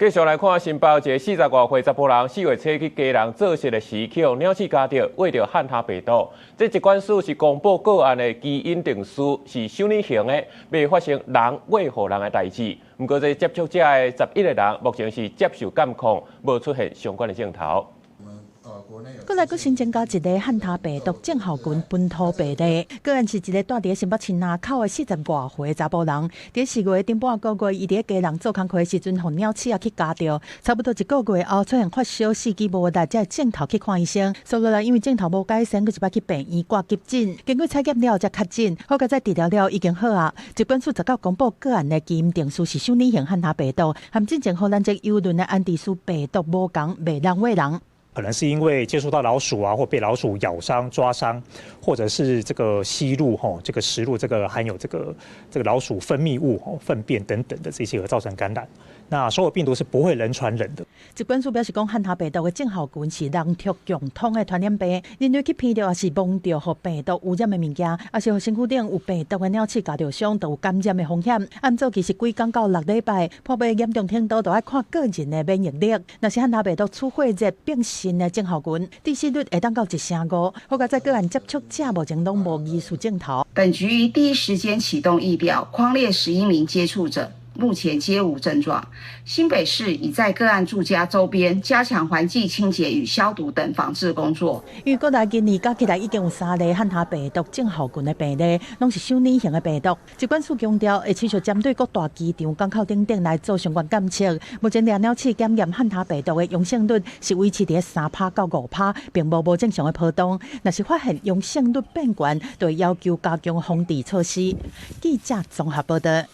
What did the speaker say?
繼續來看新北一个40外歲查埔人，4月初去基隆做穡的時，去予鳥鼠咬著，秽著漢他病毒。這疾管署是公布個案的基因定序是虛擬型的，未發生人餵予人的代誌。毋過這接觸者的11個人，目前是接受監控，無出現相關的症頭。閣來閣新增加一个漢他病毒症候群本土病例，個案是一个蹛佇新北市林口的40外歲查埔人。佇4月頂半個月，伊佇基隆做工課的時陣，予鳥鼠仔去咬著，差不多一個月後出現發燒、四肢無力，才會症頭去看醫生。煞落來因為症頭無改善，閣一擺去病院掛急診，經過採檢了才確診，好佳哉治療了已經好啊。疾管署19公布個案的基因定序是虛擬型漢他病毒，和進前荷蘭籍郵輪的安第斯病毒無仝，袂人餵人。可能是因為接觸到老鼠啊，或被老鼠咬傷、抓傷，或者是這個吸入吼，這個食入這個含有這個老鼠分泌物、吼糞便等等的這些而造成感染。那所有病毒是不會人傳人的。疾管署表示講，漢他病毒的症候群是人畜共通的傳染病，人類去鼻著抑是摸著予病毒污染的物件，抑是予身軀頂有病毒的鳥鼠咬著傷，都有感染的風險。按照其實幾工到6禮拜，破病嚴重程度都愛看個人的免疫力。若是漢他病毒出血熱變性的症候群，致死率會當到1成5。好佳哉個案接觸者目前攏無疑似症頭。本局於第一時間啟動疫調，匡列11名接觸者，目前皆無症狀。新北市已在個案住家周邊加強環境清潔與消毒等防治工作。因為國內今年加起來已經有三例漢他病毒症候群的病例，攏是虛擬型的病毒。疾管署強調，會持續針對各大機場、港口等等來做相關檢測。目前掠鳥鼠檢驗漢他病毒的陽性率是維持佇3趴到5趴，並無無正常的波動。若是發現陽性率變懸，就會要求加強防治措施。記者綜合報道。